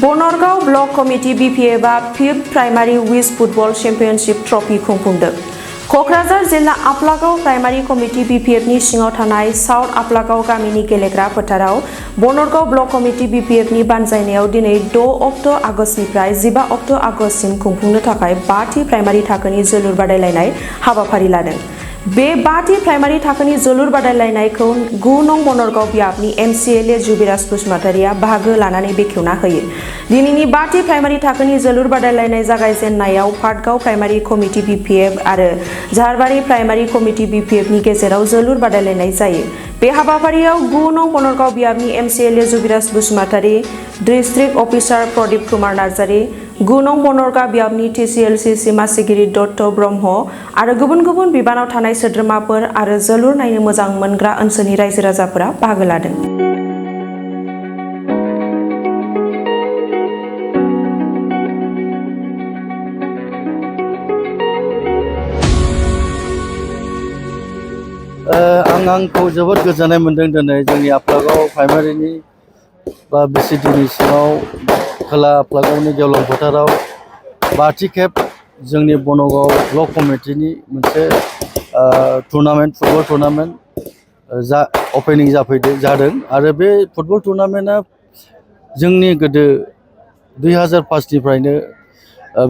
Banargaon block committee BPF आ 5th primary wise football championship trophy खुंफुंदों। कक्राझार जिल्ला आप्लागाव प्राइमारी कमिटि BPF नि सिङाव थानाय साउथ आप्लागाव गामिनि गेलेग्रा फोथाराव बनरगाव ब्लक कमिटि BPF नि बानजायनायाव दिनै 6 अक्ट' आगस्तनिफ्राय 15 अक्ट' आगस्तसिम खुंफुंनो थाखाय 5थि प्राइमारी थाखोनि जोलुर बादायलायनाय हाबाफारि लादों। बे 5थि प्राइमारी थाखोनि जोलुर बादायलायनायखौ 9 नं बनरगाव बियाबनि MCLA जुबिराज बसुमतारिया बाहागो लानानै बेखेवना होयो। दिनैनि 5थि प्राइमारी थाखोनि जोलुर बादायलायनाय जागायजेननायाव पाटगाव प्राइमारी कमिटि BPF आरो झारबारि प्राइमारी कमिटि BPF नि गेजेराव जोलुर बादायलायनाय जायो। बे हाबाफारियाव 9 नं बनरगाव बियाबनि MCLA Jubiraj Basumatary, district officer Pradip Kumar Narzary, 9 नं बनरगाव बियाबनि TCLC मासिगिरि दत्त ब्रह्म आरो गुबुन गुबुन बिबानाव थानाय सोद्रोमाफोर आरो जोलुर नायनो मोजां मोनग्रा ओनसोलनि रायजो राजाफोरा बाहागो लादों। आंखौ जोबोद गोजोननाय मोनदों दिनै जोंनि आप्लागाव प्राइमारिनि बा BCDनि सिङाव खोला आप्लागावनि गेवलां फोथाराव 5थि खेब जोंनि बनगाव ब्लक कमिटिनि मोनसे टुर्नामेन्ट फुटबल टुर्नामेन्ट अपेनिं जादों आरो बे फुटबल टुर्नामेन्टआ जोंनि गोदो 2005 निफ्रायनो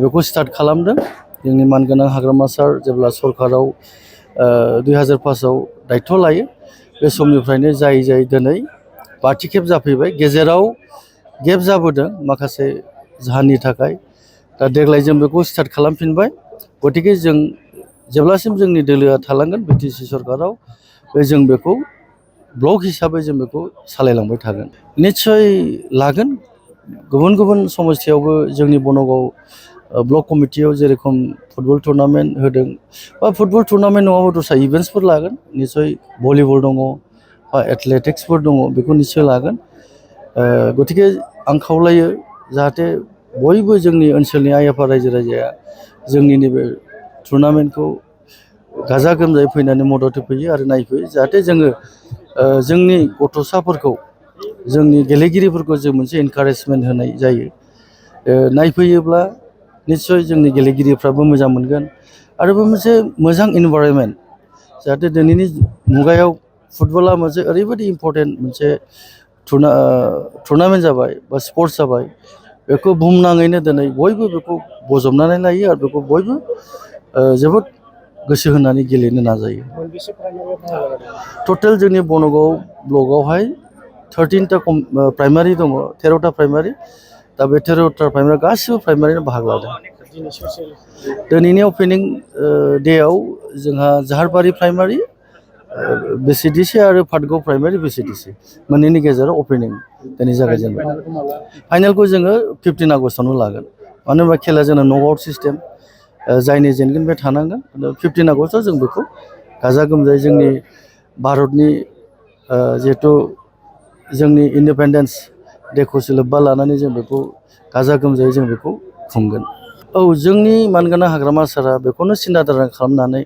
बेखौ स्टार्ट खालामदों। जोंनि मानगोनां हाग्रामा सार जेब्ला सरकाराव 2005 आव दायथ' लायो बे समनिफ्रायनो जायै दिनै 5थि खेब जाफैबाय। गेजेराव गेप जाबोदों माखासे जाहोननि थाखाय। दा देग्लाय जों बेखौ स्टार्ट खालामफिनबाय। गतिके जों जेब्लासिम जोंनि दोलोआ थालांगोन BTC सरकाराव जों बेखौ ब्लक हिसाबै जों बेखौ सालायलांबाय थागोन। निस्सय लागोन। गुबुन गुबुन समस्थियावबो जोंनि बनगाव ब्लक कमिटियाव जेरेखम फुटबल टुर्नामेन्ट होदों बा फुटबल टुर्नामेन्ट नङाबा दस्रा इभेन्ट्सफोर लागोन। निस्सय भलिबल दङ बा एथलेटिक्सफोर दङ बेखौ निस्सय लागोन। गतिके आं खावलायो जाहाथे बयबो जोंनि ओनसोलनि आइ आफा रायजो राजाया जोंनि नैबे टुर्नामेन्टखौ गाजा गोमजायै फैनानै मदद होफैयो आरो नायफैयो जाहाथे जोङो जोंनि गथ'साफोरखौ जोंनि गेलेगिरिफोरखौ जों मोनसे एनकारेजमेन्ट होनाय जायो। नायफैयोब्ला निस्सय जोंनि गेलेगिरिफ्राबो मोजां मोनगोन आरो बे मोनसे मोजां इनभाइरनमेन्ट जाहाथे दिनैनि मुगायाव फुटबला मोनसे ओरैबायदि इम्परटेन्ट मोनसे टुर्नामेन्ट जाबाय बा स्पर्ट्स जाबाय। बेखौ बुहुमनाङैनो दिनै बयबो बेखौ बजबनानै लायो आरो बेखौ बयबो जोबोद गोसो होनानै गेलेनो नाजायो। टटेल जोंनि बनगाव ब्लकआवहाय 13टा प्राइमारि दङ, 13टा प्राइमारि। दा बे 13टा प्राइमारि गासिबो प्राइमारिनो बाहागो लादों। दिनैनि अपेनिं डेआव जोंहा झारबारि प्राइमारि BCDC आरो पाटगाव प्राइमारि BCDC मोननैनि गेजेराव अपेनिं दिनै जागायजेनबाय। फाइनालखौ जोङो 15 आगस्टआवनो लागोन। मानो होनबा खेला जोंना नकआउट सिस्टेम जायनि जेनगोन बे थानांगोन। 15 आगस्टआव जों बेखौ गाजा गोमजायै जोंनि भारतनि जिहेथु जोंनि इन्डिपेन्डेन्स डेखौ लोब्बा लानानै जों बेखौ गाजा गोमजायै जों बेखौ खुंगोन। औ, जोंनि मानगोनां हाग्रामा सारा बेखौनो सिन्था धारा खालामनानै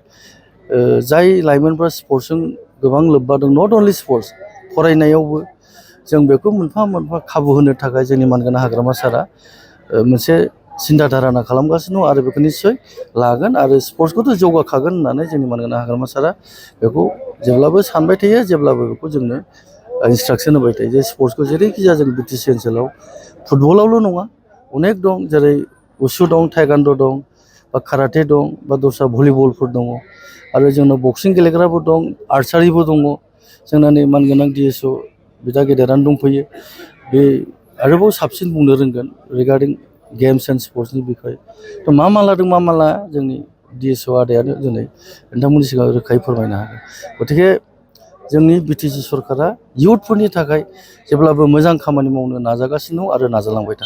जाय लाइमोनफ्रा स्पर्ट्सजों गोबां लोब्बा दं, नट अनलि स्पर्ट्स फरायनायावबो जों बेखौ मोनफा मोनफा खाबु होनो थाखाय जोंनि मानगोनां हाग्रामा सारा मोनसे सिन्था धाराना खालामगासिनो दं आरो बेखौ निस्सय लागोन आरो स्पर्ट्सखौथ' जौगाखागोन होननानै जोंनि मानगोनां हाग्रामा सारा बेखौ जेब्लाबो सानबाय थायो, जेब्लाबो बेखौ जोंनो इन्सट्राक्सन होबाय थायो जे स्पर्ट्सखौ जेरैखि जाया जों BTC ओनसोलाव फुटबलावल' नङा अनेक दं, जेरै उसु दं, टाइकान्ड' दं बा काराटे दं बा दस्रा भलिबलफोर दङ आरो जोंनाव बक्सिं गेलेग्राबो दं, आर्चारिबो दङ। जोंना नै मानगोनां DSO बिदा गेदेरानो दंफैयो। बे आरोबाव साबसिन बुंनो रोंगोन रिगार्डिं गेम्स एन्ड स्पर्ट्सनि बिखय। मा लादों मा लाया जोंनि DSO आदायानो दिनै नोंथांमोननि सिगाङाव रोखायै फोरमायनो हागोन। गतिके जोंनि BTC सरकारा इयुथफोरनि थाखाय जेब्लाबो मोजां खामानि मावनो नाजागासिनो दं आरो नाजालांबाय थागोन।